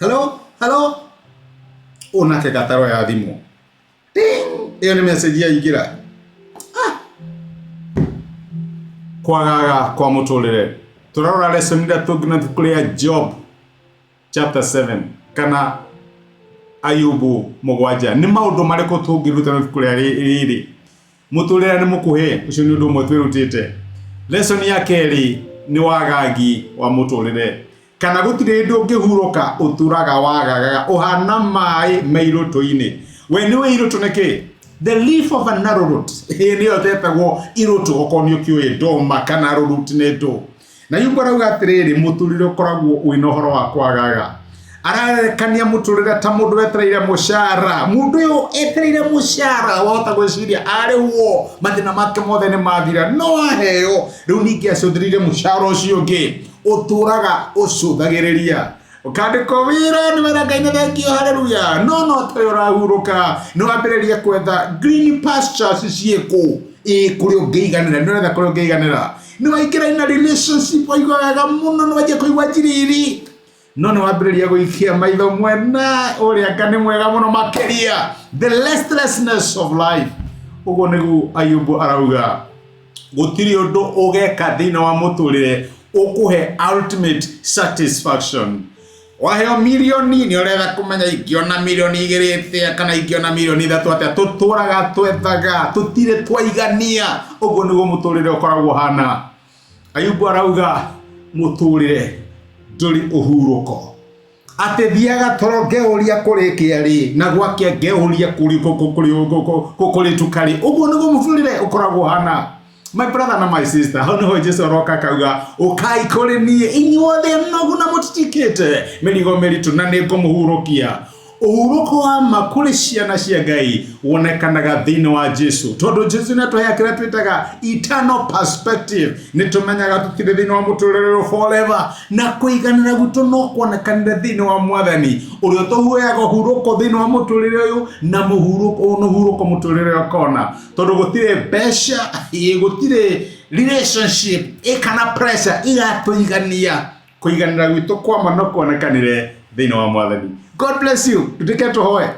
Hello, hello. Ũnake gataro ya thimũ. Ting! Ĩyo nĩ message yaingĩra. Ah! Kwagaga kwa mũtũrĩre. Tũrarora lesson iria tũngĩona ibuku rĩa Job chapter 7 kana Ayubu 7. Nĩ maũndũ marĩkũ tũngĩruta na ibuku rĩa rĩrĩ? Mũtũrĩre nĩ mũkuhĩ, ũcio nĩ ũndũ ũmwe twĩrutĩte. Lesson ya kerĩ nĩ wagagi wa mũtũrĩre. Kana gũtirĩ hĩndĩ ũngĩhurũka ũtũraga wagagaga ũhana maĩ me irũtũ-inĩ. We nĩũĩ irũtũ nĩ kĩ? The leaf of an arrowroot. Ĩĩ nĩyo tetagwo irũtũ okorwo nĩ ũkĩũĩ ndũma kana arrowroot nĩ ndũ. Na Ayubu arauga atĩrĩrĩ, mũtũrĩre ũkoragwo wĩna ũhoro wa kwagaga. Aragerekania mũtũrĩre ta mũndũ wetereire mũcara. Mũndũ ũyũ etereire mũcara, wahota gwĩciria arĩhwo mathĩna make mothe nĩ mathira, no aheo rĩu ningĩ acũthĩrĩire mũcara ũcio ũngĩ ũtũraga ũcũthagĩrĩria. Ũkandĩkwo wĩra nĩ wĩra Ngai nĩ thengio haleluya, no no tarĩ ũrahurũka nĩ wambĩrĩria kwetha green pastures ciĩkũ, ĩ kũrĩa ũngĩiganĩra, nĩ ũretha kũrĩa ũngĩiganĩra. Nĩ waingĩra ina relationship waigua wega mũno, nĩ wanjia kũigua njiriri, no nĩ wambĩrĩria gũikia maitho mwena ũrĩa nga nĩ mwega mũno makĩria, the restlessness of life. Ũguo nĩguo Ayubu arauga, gũtirĩ ũndũ ũgeka thĩinĩ wa mũtũrĩre ũkũhe ultimate satisfaction. Waheo mirioni nĩ ũretha kũmenya ingĩona mirioni 2 atĩa kana ingĩona mirioni 3 atĩa. Tũtũraga twethaga, tũtirĩ twaigania. Ũguo nĩguo mũtũrĩre ũkoragwo ũhana. Ayubu arauga mũtũrĩre ndũrĩ ũhurũko, atĩ thiaga toro ngeũria kũrĩkia rĩ na gwakĩa ngeũria kũrĩtuka rĩ. Ũguo nĩguo mũtũrĩre ũkoragwo ũhana. My brother na my sister, hau nĩho Jesu aroka akauga, ũkai kũrĩ niĩ inyuothe nogu na mũtitikĩte mĩrigo mĩritũ na nĩ ngũmũhurũkia. Ũhurũko wa ma kũrĩ ciana cia Ngai wonekanaga thĩinĩ wa Jesu, tondũ Jesu nĩ atũheaga kĩrĩa twĩtaga eternal perspective. Nĩ tũmenyaga tũtirĩ thĩinĩ wa mũtũrĩre ũyũ forever, na kũiganĩra gwitũ no kuonekanire thĩinĩ wa Mwathani ũrĩa ũtũheaga ũhurũko thĩinĩ wa mũtũrĩre ũyũ na mũhurũko mũtũrĩre ũkona, tondũ gũtirĩ mbeca, gũtirĩ relationship kana pressure igatũigania. Kũiganĩra gwitũ kwa ma no kuonekanire thĩinĩ wa Mwathani. God bless you. Tũtĩke tũhoe.